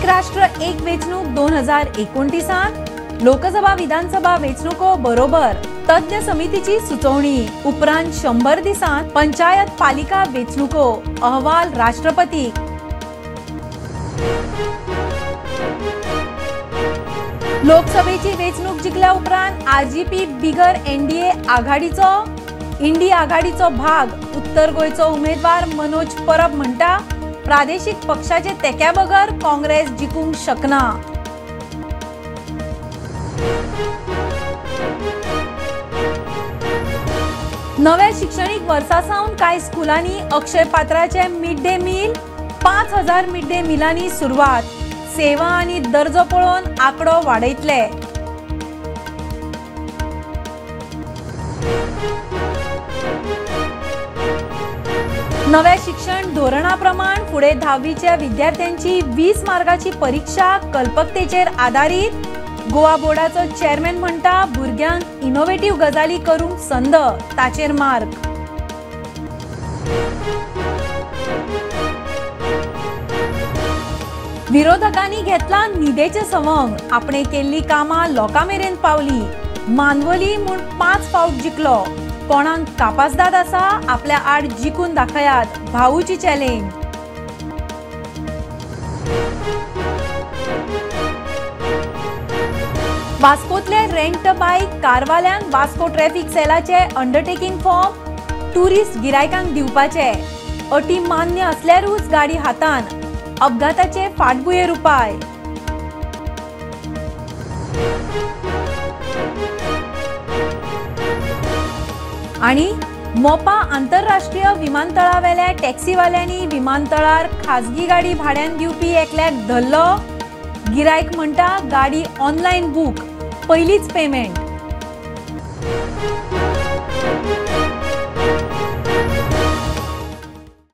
एक राष्ट्र एक वेंचणूक 2029 लोकसभा विधानसभा वेंचणुको बरोबर तज्ञ समितीची सुचोवणी। उपरांत 100 दिसांत पंचायत पालिका वेंचणुको, अहवाल राष्ट्रपती। लोकसभेची वेंचणूक जिखल्या उपरांत आरजीपी बिगर एनडीए आघाडीचो इंडी आघाडीचो भाग। उत्तर गोंयचो उमेदवार मनोज परब म्हणटा, प्रादेशिक पक्षाचे तेक्या बगर काँग्रेस जिखूंक शकना। नव्या शिक्षणीक वर्सा सावन कांय स्कुलांनी अक्षय पात्राचे mid day meal 5000 mid day मिलांनी सुरवात। सेवा आनी दर्जो पळोवन आंकडो वाडयतले। नव्या शिक्षण धोरणा प्रमाण फुडें 10वीच्या विद्यार्थ्यांची 20 मार्काची परीक्षा कल्पकतेचेर आदारीत। गोवा बोर्डाचो चेअरमॅन म्हणटा, भुरग्यांक इनोव्हेटिव्ह गजाली करूंक संद, ताचेर मार्क। विरोधकांनी घेतला न्हिदेचें सवंग, आपणे केल्ली कामां लोकां मेरेन पावली। मानवली म्हूण 5 फावट जिखलो। कोणाक कापासदाद आसा आपल्या आड जिखून दाखयात, भाऊची चॅलेंज। वास्कोतले रेंट बायक कारवाल्यांक वास्को ट्रॅफिक सेलाचे अंडरटेकिंग फॉर्म टुरिस्ट गिरायकांक दिवपाचे। अटी मान्य असल्यारूच गाडी हातान, अपघाताचे फाटभुंयेर उपाय। आनी मोपा आंतरराष्ट्रीय विमानतळावेल्या टॅक्सीवाल्यांनी विमानतळार खाजगी गाडी भाड्यान दिवपी एकल्याक धरलो। गिरायक म्हणटा, गाडी ऑनलायन बूक, पयलीच पेमेंट।